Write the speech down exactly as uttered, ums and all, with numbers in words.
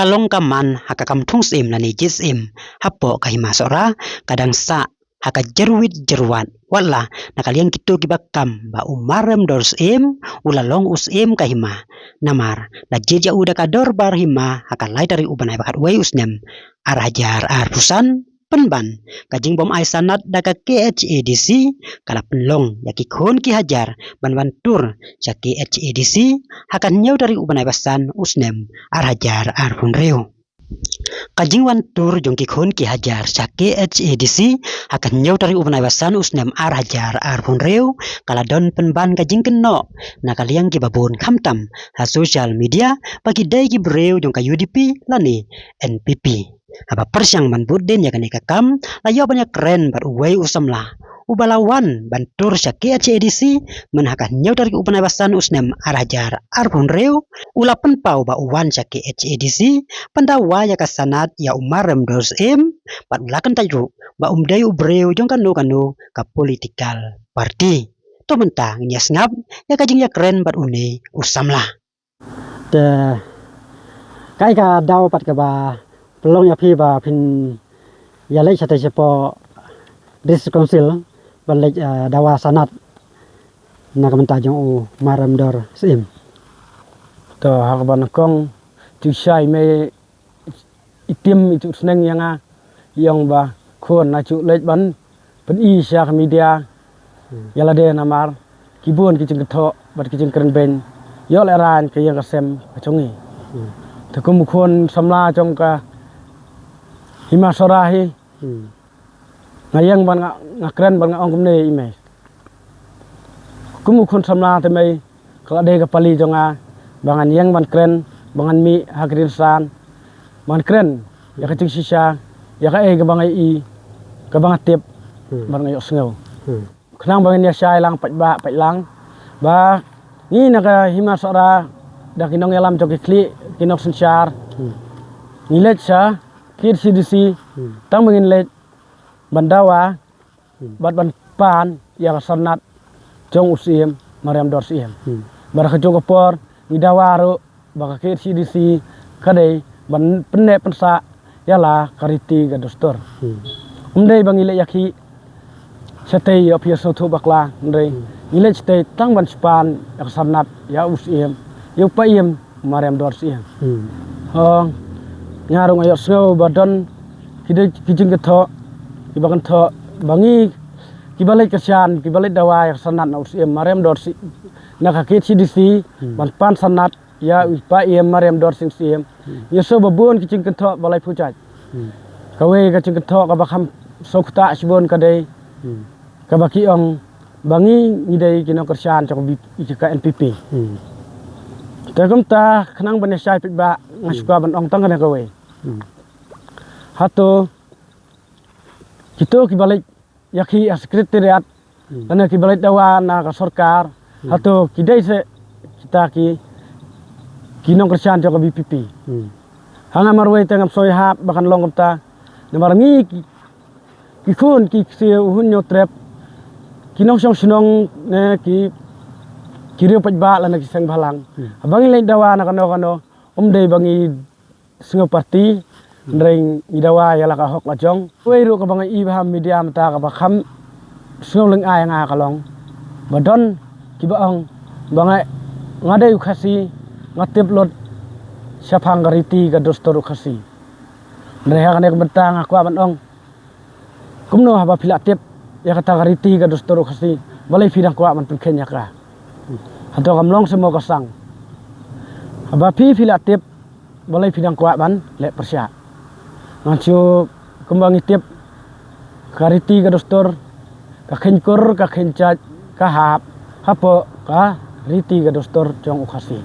ka long ka man ha ka kam thung syiem lane jied syiem hapoh ka Hima Sohra, ka dang sah ha ka jyrwit jyrwat, wat la na ka liang kito kiba kam ba u Mar Remdor Syiem u la long u syiem ka hima. Namar la jied ïa u da ka dorbar hima ha ka lai tarik u bnai ba khatwei u snem ar hajar arphew san, pynban ka jingbym ai sanad da ka K H A D C ka la pynlong ïa ki khun ki hajar ban wan tur sha K H A D C ha ka hynñiew tarik u bnai ba san u snem ar hajar arphew hynriew. Ka jingwan tur jong ki khun ki hajar sha K H A D C ha ka hynñiew tarik u bnai ba san u snem ar hajar arphew hynriew ka la don pynban ka jingkynnoh na ka liang kiba bun, khamtam ha social media, ba ki dei ki briew jong ka U D P lane N P P. Haba pyrshang ban bud dien ïa kane ka kam, la ïoh ban ïakren bad uwei u samla uba la wan ban tur sha K H A D C myn ha ka hynñiew tarik u bnai ba san u snem ar hajar arphew hynriew. U la pynpaw ba u wan sha K H A D C ban dawa ïa ka sanad ïa u Mar Remdor Syiem, bad u la kyntait ruh ba um dei u briew jong kano kano ka political party. To mynta ngin ïa sngap ïa ka jingïakren bad une u samla. Te kaei ka daw pat kaba pynlong ïa phi ba phin ïaleit shatei shapoh District Council ban leit, eh, dawa sanad na ka bynta jong u Mar Remdor Syiem? To, ha kaba nyngkong, to shai me i tim i tu sneng ïa nga, ïong ba khun na ju leit ban pyni sha ka media. Hmm. Ïa lade namar ki bun ki jingkynthoh bad ki jingkren beiñ ïoh lehraiñ ka ïing ka sem ka jong ngi. Hmm. Te kum u khun samla jong ka Hima Sohra hi, hmm, nga ïeng ban nga, nga kren ban nga ong kumne ïa i mei. Kum u khun samla te mei, ka la dei ka pali jong nga ba ngan ïeng ban kren, ba ngan mih ha ka rynsan, ban kren ïa ka jingshisha, ïa kaei kaba nga ïohi, kaba nga tip, hmm, ban nga ïohsngew. Hmm. Khnang ba ngin ïa shai lang paidbah paidlang ba ngi na ka Hima Sohra, da ki nongïalam jong ki khlieh, ki nongsynshar, hmm, ngi leit sha K H A D C, hmm, tang ba ngin leit ban dawa, hmm, bad ban pan ïa ka sanad jong u Syiem Mar Remdor Syiem. Hmm. Bad ha kajuh ka por ngi dawa ruh ba ka K H A D C ka dei ban pynneh pynsah ïa la ka riti ka dustur. Hmm. Ym dei ba ngi leit ïakhih shatei ïa phi ïa sngewthuh bakla, hynrei, hmm, ngi leit shatei tang ban span ïa ka sanad ïa u Syiem, ïa u paiem Mar Remdor Syiem. Hmm. Hooid, nga ruh nga ïohsngew ba don ki dei ki jingkynthoh, kiba kynthoh ba ngi kiba leit kyrshan, kiba leit dawa ïa ka sanad na u Syiem Mar Remdor Sy-, na ka K H A D C, hmm, ban pan sanad ïa u paiem Mar Remdor Sing Syiem. Hmm. Ïa shu ba bun ki jingkynthoh ba lai phew jait. Hmm. Kawei ka jingkynthoh kaba kham sngewthuh shibun ka dei, hmm, kaba ki ong ba ngi ngi dei ki nongkyrshan jong ka B P P, ka N P P. Hmm. Te kumta khnang ban ïa shai paidbah nga, hmm, shu kwah ban ong tang kane kawei. Hmm. Hato kito kiba leit ïakhih ha Secretariat, hmm, lane kiba leit dawa na ka sorkar, hmm, hato ki dei se kita ki, ki nongkyrshan jong ka B P P? Hmm. Ha nga marwei te ngam sngew ïahap ba kan long kumta. Namar ngi ki, ki khun ki ksiew u Hynñiewtrep, ki nongshong shnong ne ki, ki riew paidbah lane ki seng bhalang. Hmm. Haba ngi leit dawa na kano kano, ym dei ba ngi sngew party, hmm, hynrei ngi dawa ïa la ka hok la jong. Wei ruh kaba nga ïohi ba ha media mynta kaba kham sngew lyngngoh ïa nga ka long ba don kiba ong ba nga, nga dei u Khasi, nga tip lut shaphang ka riti ka dustur u Khasi. Hynrei ha kane ka bynta nga kwah ban ong, kumno haba phi la tip ïa kata ka riti ka dustur u Khasi, balei phi dang kwah ban pynkheiñ ïa ka? Hato kam long se mo ka sang? Haba phi, phi la tip, balei phi dang kwah ban leh pyrshah? Ngan shu, kumba ngi tip, ka riti ka dustur, ka kheiñ kur, ka kheiñ jait, ka hap hapoh ka riti ka dustur jong u Khasi.